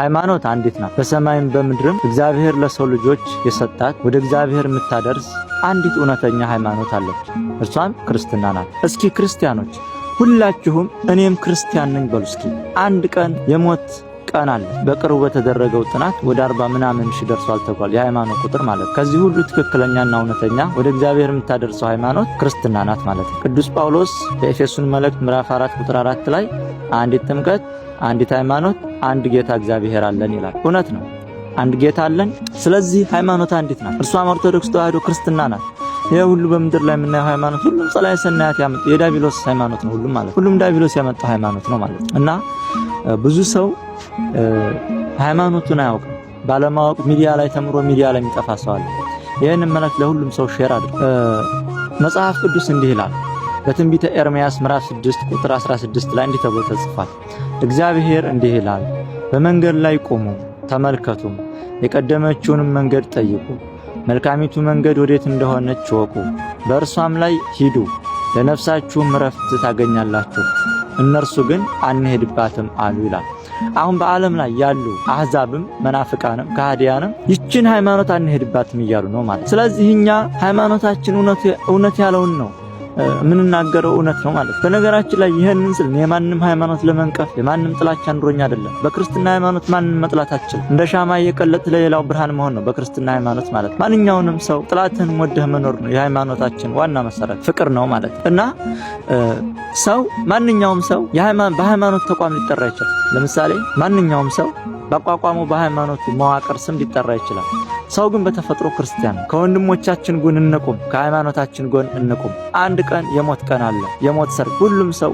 ሃይማኖት አንዲት ናት። በሰማይም በምድርም እግዚአብሔር ለሰው ልጆች የሰጣት ወደ እግዚአብሔር የምታደርስ አንዲት እውነተኛ ሃይማኖት አለች። እርሷም ክርስትና ናት። እስኪ ክርስቲያኖች ሁላችሁም እኔም ክርስቲያን ነኝ በሉ እስኪ። አንድ ቀን የሞት ቀን አለ። በቅርቡ በተደረገው ጥናት ወደ 40 ምናምን ሺህ ደርሷል ተብሏል። የሃይማኖት ቁጥር ማለት ከዚህ ሁሉ ትክክለኛና እውነተኛ ወደ እግዚአብሔር የምታደርሰው ሃይማኖት ክርስትና ናት ማለት ነው። ቅዱስ ጳውሎስ በኤፌሶን መልእክት ምዕራፍ 4 ቁጥር 4 ላይ አንዲት ጥምቀት፣ አንዲት ሃይማኖት፣ አንድ ጌታ እግዚአብሔር አለን ይላል። እውነት ነው። አንድ ጌታ አለን። ስለዚህ ሃይማኖት አንዲት ናት። እርሷም ኦርቶዶክስ ተዋሕዶ ክርስትና ናት። ይህ ሁሉ በምድር ላይ የምናየው ሃይማኖት ሁሉም ጸላኢ ሰናያት ያመጡ የዳቢሎስ ሃይማኖት ነው። ሁሉም ማለት ሁሉም ዳቢሎስ ያመጣው ሃይማኖት ነው ማለት ነው። እና ብዙ ሰው ሃይማኖቱን አያውቅም። ባለማወቅ ሚዲያ ላይ ተምሮ ሚዲያ ላይ የሚጠፋ ሰው አለ። ይህንን መልእክት ለሁሉም ሰው share አድርጉ። መጽሐፍ ቅዱስ እንዲህ ይላል። በትንቢተ ኤርምያስ ምዕራፍ 6 ቁጥር 16 ላይ እንዲህ ተብሎ ተጽፏል። እግዚአብሔር እንዲህ ይላል፣ በመንገድ ላይ ቁሙ ተመልከቱም፣ የቀደመችውንም መንገድ ጠይቁ፣ መልካሚቱ መንገድ ወዴት እንደሆነች እወቁ፣ በእርሷም ላይ ሂዱ፣ ለነፍሳችሁም እረፍት ታገኛላችሁ። እነርሱ ግን አንሄድባትም አሉ ይላል። አሁን በዓለም ላይ ያሉ አህዛብም መናፍቃንም ከሃዲያንም ይችን ሃይማኖት አንሄድባትም እያሉ ነው ማለት። ስለዚህ እኛ ሃይማኖታችን እውነት ያለውን ነው የምንናገረው፣ እውነት ነው ማለት። በነገራችን ላይ ይህንን ስል የማንም ሃይማኖት ለመንቀፍ የማንም ጥላቻ ኑሮኝ አይደለም። በክርስትና ሃይማኖት ማንም መጥላት አትችልም። እንደ ሻማ እየቀለጥ ለሌላው ብርሃን መሆን ነው በክርስትና ሃይማኖት ማለት። ማንኛውንም ሰው ጥላትህን ወደህ መኖር ነው የሃይማኖታችን ዋና መሰረት፣ ፍቅር ነው ማለት። እና ሰው ማንኛውም ሰው በሃይማኖት ተቋም ሊጠራ ይችላል። ለምሳሌ ማንኛውም ሰው ባቋቋመው በሃይማኖቱ መዋቅር ስም ሊጠራ ይችላል። ሰው ግን በተፈጥሮ ክርስቲያን ነው። ከወንድሞቻችን ጎን እንቁም፣ ከሃይማኖታችን ጎን እንቁም። አንድ ቀን የሞት ቀን አለ፣ የሞት ሰርግ። ሁሉም ሰው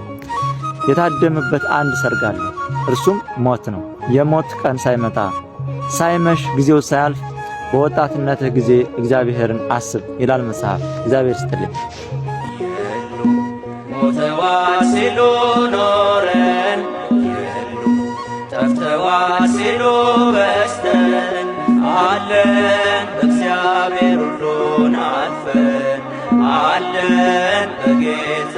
የታደመበት አንድ ሰርግ አለ፣ እርሱም ሞት ነው። የሞት ቀን ሳይመጣ፣ ሳይመሽ፣ ጊዜው ሳያልፍ በወጣትነትህ ጊዜ እግዚአብሔርን አስብ ይላል መጽሐፍ። እግዚአብሔር ይስጥልኝ። ሞተዋል ሲሉ ኖረን፣ የሉም ጠፍተዋል ሲሉ በስተን፣ አለን በእግዚአብሔር ሁሉን አልፈን፣ አለን በጌታ